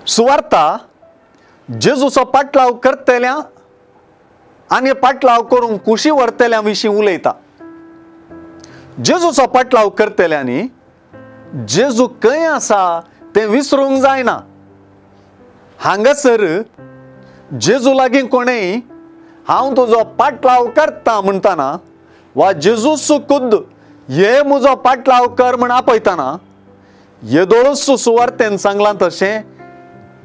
सुवार्ता जेजूचो पाटलाव करतल्या आनी पाटलाव करूंक कुशी व्हरतल्या विशीं उलयता। जेजूचो पाटलाव करतल्यांनी जेजू खंय आसा तें विसरूंक जायना। हांगासर जेजू लागीं कोणेय हांव तुजो पाटलाव करता म्हणटाना वा जेजूस खुद्द ये म्हजो पाटलाव कर म्हण आपयतना येदोळूच सुवार्तेन सांगलां तशें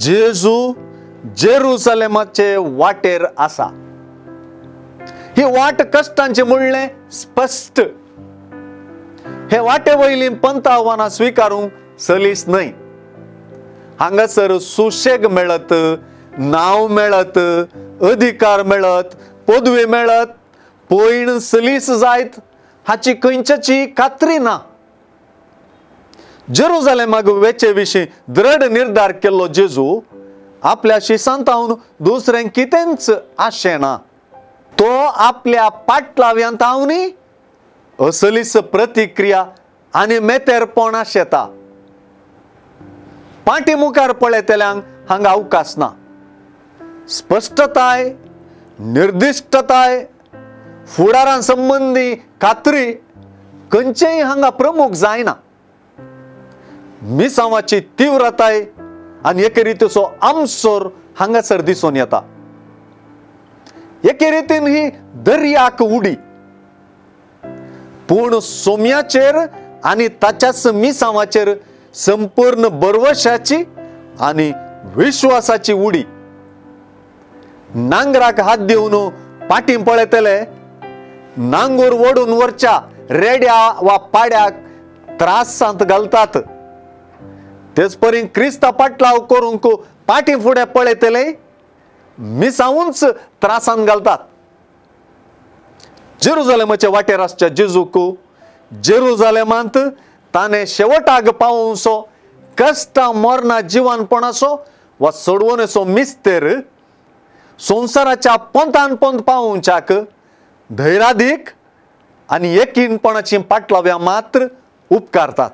जेजू जेरुसलेमाचे वाटेर आसा। ही वाट कश्टांची म्हणलें स्पश्ट। हे वाटे वयली पंत आव्हानां स्विकारूंक सलीस न्हय। हांगासर सुशेग मेळत, नांव मेळत, अधिकार मेळत, पदवी मेळत, पयण सलीस जायत हाची खंयच्याची खात्री ना। जेरुसलेमाक वेचे विशीं दृढ निर्धार केल्लो जेजू आपल्या शिसांतावन दुसरें कितेंच आशेना। तो आपल्या पाटलाव्यांत हांवनी असलीच प्रतिक्रिया आनी मेतेरपण आशेता। पाटी मुखार पळयतल्यांक हांगा अवकाश ना। स्पश्टताय, निर्दिश्टताय, फुडारां संबंदी खात्री खंयचेय हांगा प्रमुख जायना। मिसांवाची तीव्रताय आनी एके रितीचो आमसोर हांगासर दिसून येता। एके रितीन ही दर्याक उडी, पूण सोम्याचेर आनी ताच्याच मिसांवाचेर संपूर्ण बरवशाची आनी विश्वासाची उडी। नांगराक हात दिवन पाटी पळयतले नांगूर ओडून वरच्या रेड्या वा पाड्याक त्रासांत घालतात। तेच परी क्रिस्ता पाटलाव करूंक पाटी फुडें पळयतले मिसावूच त्रासांत घालतात। जेरुसलेमाचे वाटेर आसच्या जेजूक जेरुसलेमांत ताणें शेवटाक पावोवचो कश्टां मरणां जिवानपणाचो वा सोडवणेचो मिस्तेर संवसाराच्या पोंतान पोंत पावोवच्याक धैरादीक आनी यकीनपणाची पाटलाव्या मात्र उपकारतात।